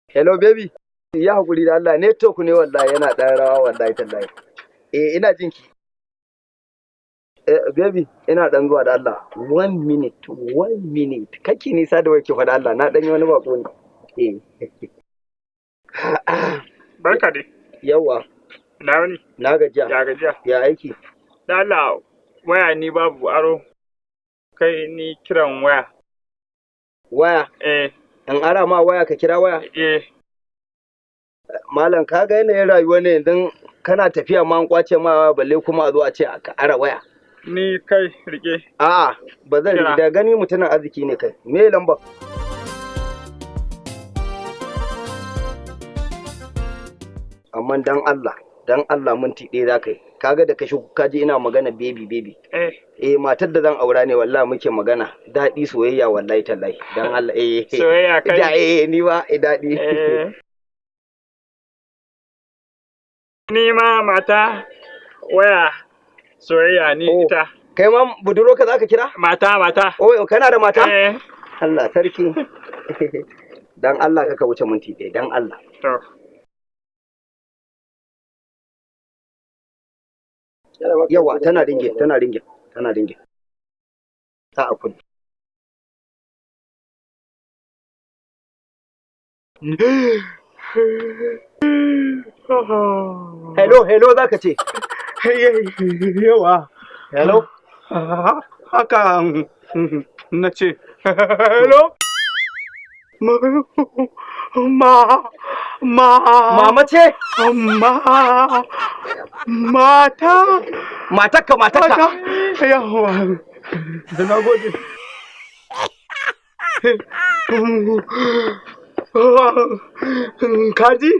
Hello baby. Ya hakuri da Allah, network ne wallahi yana ɗan rawa wallahi tallahi. Eh, ina jinki. Eh baby, ina ɗan zuwa da Allah. One minute, one minute. Kake nisa da wake faɗa Allah, na ɗan yi wani bako ne. Eh. Barka dai. Yawwa, Na wani? Na gajiya. Ya gajiya. Ya aiki? Da Allah, waya ni babu aro. Kai ni kiran waya. Waya, Eh, in ara ma waya ka kira waya? Eh. Malam, ka ga yanayin rayuwa ne yanzu, kana tafiya ma an kwace ma waya, balle kuma a zo a ce ka ara waya. Ni kai rike. A'a, ba zan Kira. Da gani mutumin arziki ne kai. Me lamba? Amma dan Allah, dan Allah minti ɗaya za ka yi. Kaga da ka shigo ka ji ina magana baby baby. Eh, Eh, matar da zan aura ne wallahi muke magana. Daɗi soyayya wallahi tallahi. Dan Allah eh. Soyayya kai. Da eh ni ba eh daɗi. Eh. Ni ma mata waya soyayya ni Oh. ita. Kai ma budurwarka za ka kira? Mata mata. Oh, kana da mata? Eh. Allah sarki. Dan Allah kaka wuce minti ɗaya, dan Allah. To. Yawa, tana ringe, tana ringe, tana ringe. Ta a kunne. Hello, hello za ka ce. Yawa. Hello. Haka na ce. Hello. Ma ma Mama ce? Ma mata. Matakka, matakka. Yawa. Na gode. Kaji?